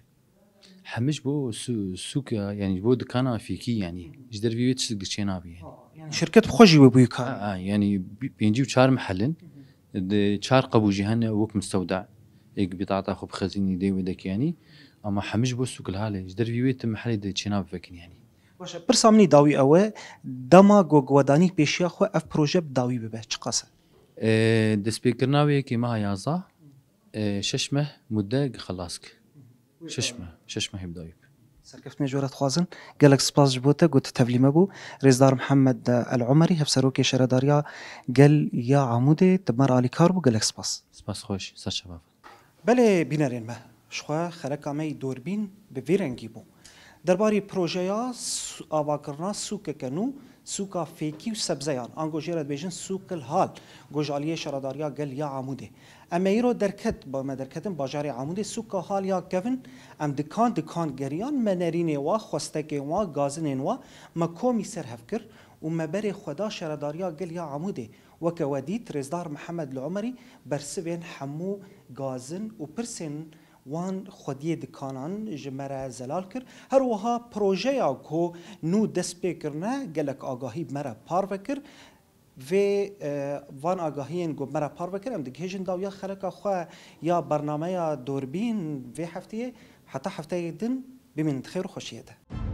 Hemî ji bo sû-, sûk ya, yanî ji bo dikana fêkî, yanî ji dervî wê tişt girçê nabî, yanî. Yanî şirket bi xwe jî wê bûyî kar. Ha, ha, yanî bi-, pêncî û çar mehel in. Di çar qebû jî hene wek mistewda. Êk bîtata xwe bixezînî dê wê dekê, yanî. Ama hemî ji bo sûk li halê. Ji dervî wê ti mehelê de çênabe vekin, yanî. Baş e, pirsa min î dawî ew e, dema ku guhdarî pêşiya xwe ev proje bi dawî bibe, çiqas e? E, destpêkirina wê yekê meha yazdeh, e, şeş meh mudde xelas ki. Şeş meh, şeş mehê bi dawî bi. Serkeftinê ji we re dixwazin. Gelek spas ji bo te ku tu tevlî me bû. Rêzdar Mihemed El Umerî, Hevserokê Şaredariya Gel ya Amûdê, tu me re alîkar bû. Gelek spas. Spas xweş, ser çava. Belê bînerên me, ji xwe xeleka me yî Dorbîn bi vî rengî bû. Derbarî projeya su-, avakirina sûkeke nû, sûka fêkî û sebzeyan, ango jê re dibêjin sûk il hal, ku ji aliyê Şaredariya Gel ya Amûdê. Em ê îro derket, ba-, me derketin bajarê Amûdê, sûka hal ya kevin, em dikan dikan geriyan, me nerînê wa, xwestekên wa, gazinên wa, me komî ser hev kir û me berê xwe da Şaredariya Gel ya Amûdê. Weke we dît, Rêzdar Mihemed Li Umerî bersivên hemû gazin û pirsên wan xwediyê dikanan ji me re zelal kir. Her wiha projeya ku nû dest pê kirine gelek agahî bi me re parve kir. Vê, e, van agahiyên ku me re parve kir, em digihêjin dawiya xeleka xwe ya bernameya Dorbîn vê hefteyê. Heta hefteyê din bimînin di xêr û xweşiyê de.